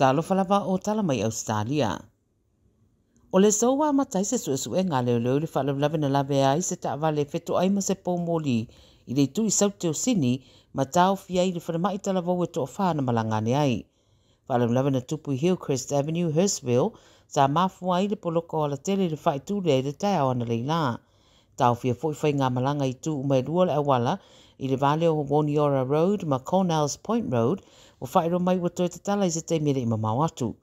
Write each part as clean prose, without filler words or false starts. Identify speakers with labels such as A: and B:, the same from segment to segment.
A: Talofa lava o tala mai Ausetalia. O le aso ua amata ai se suesuega a leoleo i le faalavelave na lavea ai se taavale fetoai ma se poumoli i le itu i Saute o Sini ma taofia ai le falemai talavou e toafa na malaga ane ai. Faalavelave na tupu i Hillcrest Avenue, Hurstville, sa mafua ai le poloka o alatele i le faaitu lea i le taeao analeila. Taofia foi faigamalaga i itu uma e lua o le auala i le va lea o Woniora Road ma Cornells Point Road, ua faailoa mai ua toe tatala i se taimi e le i mamao atu.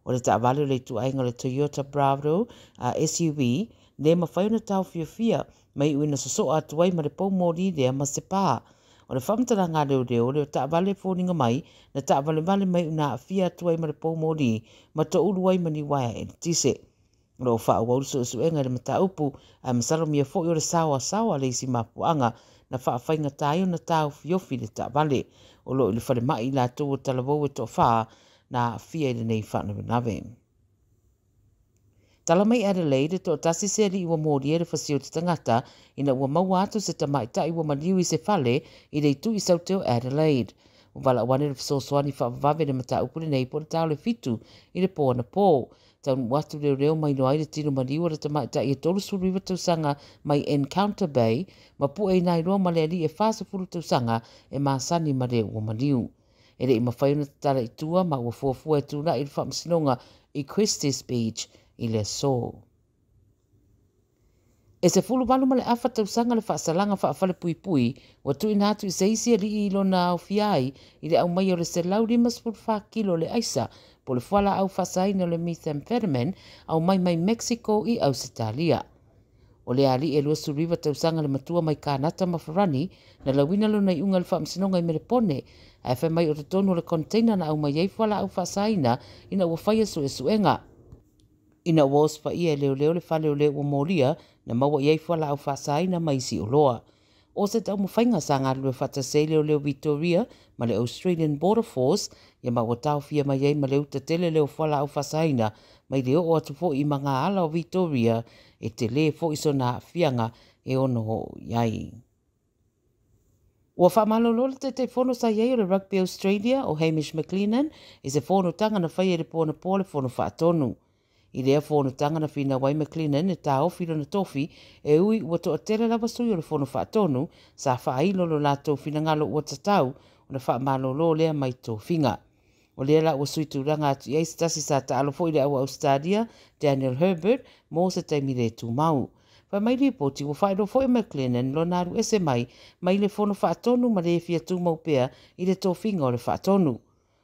A: O le taavale o le ituaiga o le Toyota Bravado SUV le mafai ona taofiofia ma iu ina sosoa atu ai ma le poumoli lea ma se pā. O le faamatalaga a leoleo, le taavale foliga mai na taavalevale mai una aafia atu ai ma le poumoli ma toulu ai ma ni uaea eletise. O lo o faaauau le suesuega i le mataupu, ae masalomia foi o le saoasaoa le isi mafuaaga na faafaigata ai ona taofiofi le taavale. O lo o i le falemai i latou o talavou e toafa na aafia i lenei faalavelave. Tala mai Adelaide, e toatasi se alii ua molia i le fasi o te tagata ina ua maua atu se tamaitai ua maliu i se fale i le itu i Saute o Adelaide. Ua valaau ane le fesoasoani faavavave i le mataupu lenei po o le ta o le 7 i le po anapo. Taunuu atu leoleo ma iloa ai le tino maliu o le tamaitai e 39 tausaga mai Encounter Bay ma pue ina iloa ma le alii e 40 tausaga e masani ma le ua maliu. E le i mafai ona tatala i tua ma ua fuafua e tulai i le faamasinoga i Christies Beach i le aso. E 18.5 tausaga le faasalaga faafalepuipui ua tuuina atu i se isi alii i lona aofia ai i le aumaia o le 154 kilo le aisa po o le fualaau faasaina o le methamphetamine aumai mai Mexico i Ausetalia. O le alii e 29 tausaga le matua mai Kanata ma Farani na lauina lona iuga i le faamasinoga i Melepone ae fai mai o totonu o le container na aumai ai fualaau faasaina ina ua faia suesuega. Ina ua osofaia e leoleo le fale o le ua molia na maua i ai fualaau faasaina ma isi oloa. O se taumafaiga sa galulue faatasi ai leoleo Victoria ma le Australian Border Force ia ma ua taofia mai ai ma le uta tele lea o fualaau faasaina mai le oo atu foi i magaala o Victoria e tele foi sona aafiaga e ono oo i ai. Ua faamalolo le Taitaifono sa i ai o le Rugby Australia o Hamish McLennan i se fonotaga na faia i le po anapo le fono faatonu. I lea fonotaga na finau ai McLennan e taofi lona tofi e ui ua toatele lava sui o le fono faatonu sa faailo lo latou finagalo ua tatau ona faamalolo lea mai tofiga. O lea la ua sui tulaga atu i ai se tasi sa taalo foi le au Australia, Daniel Herbert, mo se taimi le tumau. Fai mai lipoti ua faailoa foi McLennan lona alu ese mai mai le fono faatonu ma le fia tumau pea i le tofiga o le faatonu.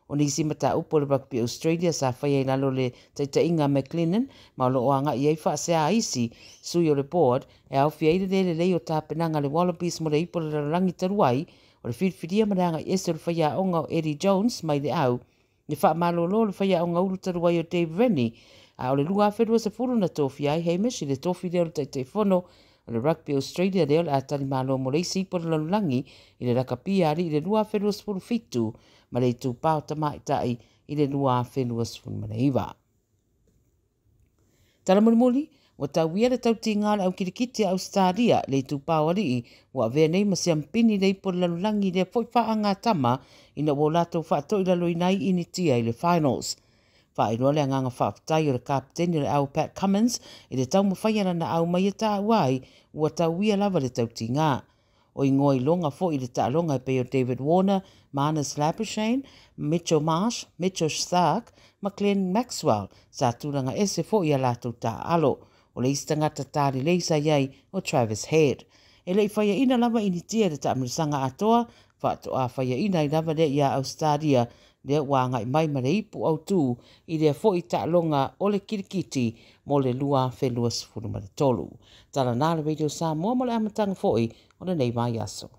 A: O nisi mataupu o le Rugby Australia sa faia i lalo le taitaiga McLennan ma o lo o agai ai faasea a isi sui o le board e aofia ai le le lelei o tapenaga a le Wallabies mo le ipu o le lalolagi talu ai o le filifilia ma le agai ese o le faiaoga o Eddie Jones mai le au le faamalolo o le faiaoga ulu talu ai o Dave Rennie a o le 2020 na tofia ai Hamish i le tofi lea o le Taitaifono o le Rugby Australia lea o le a talimalo mo le isi ipu o le lalolagi i le lakapi alii i le 2017 ma le itupā o tamaitai i le 2019. Tala mulimuli, ua tauia le tautiga o le aukilikiti a Ausetalia le itupā o alii ua avea nei ma siampini le ipu o le lalolagi lea foi faagatama ina ua o latou faatoilaloina ai Initia i le finals. Faailoa le agaga faafetai o le kapeteni o le au Pat Cummins i le taumafai lana au mai e taua ai ua tauia lava le tautiga. O ingoa iloga foi i le taaloga e pei o David Warner, Marnus Labuschagne, Mitchell Marsh, Mitchell Starc ma Glenn Maxwell sa tulaga ese foi ia latou taaalo. O le isi tagata talelei sa i ai o Travis Head. E le i faiaina lava Initia i le taamilosaga atoa, faatoa faiaina ai lava lea ia Ausetalia lea ua agai mai ma le ipu autū i lea foi taaloga o le kilikiti mo le 2023. Tala na le Radio Samoa mo le amataga foi o lenei vaiaso.